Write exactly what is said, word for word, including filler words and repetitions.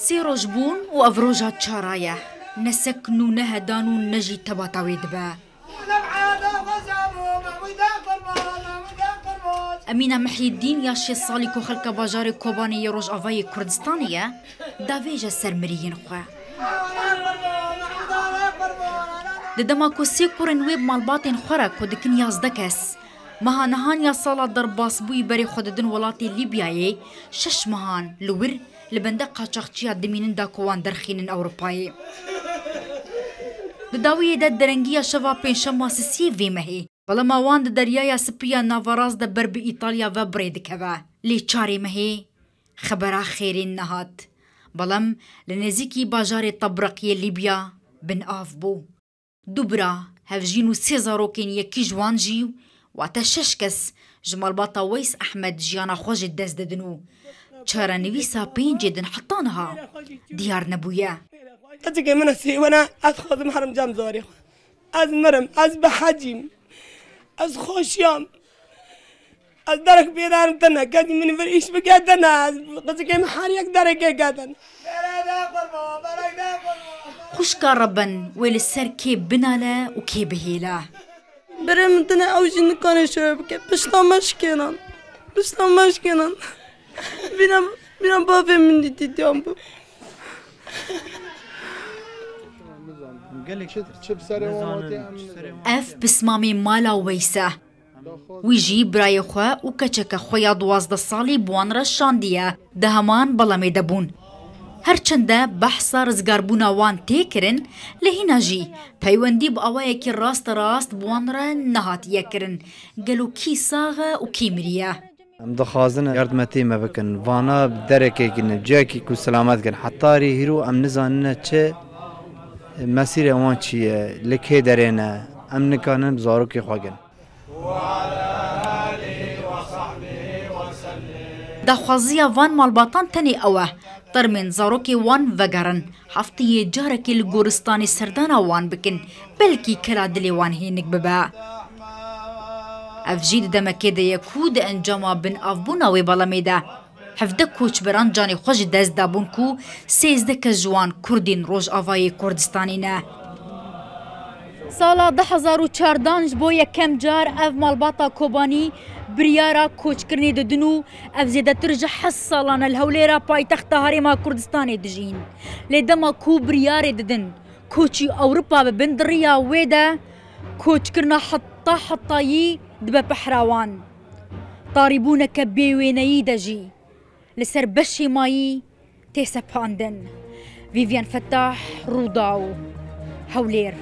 Sê roj bûn û ev roja çara ye. Ne sekn û ne hedan û ne jî tebata wê dibe. Emîna Mihyîddîn ya şêst salî ku xelka bajarê Kobanê yê Rojavayê Kurdistanê ye, davêje ser miriyên xwe. Di dema ku sê kurên wê bi malbatên xwe re ku dikin yazdeh kes, meha nihan ya sala derbasbûyî berê xwe didin welatê Lîbyayê, şeş mehan li wir li bende qaçaxçiya dimînin da ku wan derxînin Ewropayê. Di dawiyê de derengiya şeva pêncşema sisiyê vê mehê, belema wan di Deryaya Spî ya Naverast de ber bi Îtalya ve bi rê dikeve. Lê çarê mehê xebera xêrên nehat. Belem li nêzîkî bajarê Tebreq yê Lîbya bin av bû. Du bira, hevjîn û sê zarokên yekî ji wan jî, wate şeş kes ji malbata Weys Ehmed jiyana xwe ji dest didin û çarenivîsa pêncê din heta niha diyar nebûye. Keçikê min sêwene, ez xwazim herim cem zarê xwe. Ez mirim, ez bi hecîm. Ez xweşiyam. Ez derek pê derim tine, kesî min vir îş bike tine. Ez qizikê min her yek derekê ke tine. Xwişka Reben wê li ser kê binale û kê bihêle? Birê min tine ew jî nikane şoye bike. Pişta me şikênan. Pişta me şikênan. Bîna, bîna bavê min dîtî diyan bû. Gelek çi, çi bi serê wan hatî em nizanin. Ev pismamê mala Weys e. Wî jî birayê xwe û keçeke xwe ya duwazdeh salî bi wan re şandiye, di heman belemê de bûn. Her çende behsa rizgarbûna wan tê kirin, lê hîna jî peywendî bi awayekî rasterast bi wan re nehatiye kirin. Gelo kî sax e û kî miriye? Em dixwazin yardemetê me bikin. Vana bi derekê gine, ciyekî ku selamet gin. Hetarî hîro em nizanine çi mesîrê wan çi ye, li kê derê ne. Em nikanin bi zarokê xwe gin. Daxwaziya van malbatan tenê ew e, termên zarokê wan vegerin, hefteyê carekê li goristanê serdana wan bikin, belkî kela dilê wan hênik bibe. Ev jî di demekê de ye ku di encama binavbûna wê belemê de hevdeh koçberan canê xwe ji dest dabûn ku sêzdeh kes ji wan Kurdên Rojavayê Kurdistanê ne. Sala du hezar û çardan ji bo yekem car ev malbata Kobanî biryara koçkirinê didin û ev zêdetir ji heft salan e li Hewlêra paytexta Herêma Kurdistanê dijîn. Lê dema ku biryarê didin koçî Ewropa bibin, di riya wê de koçkirina heta hetayî dibe pehra wan. Tarîbûneke bêwêneyî de jî li ser beşê mayî tê sepandin. Vivian Fettah, Rûdaw, Hewlêr.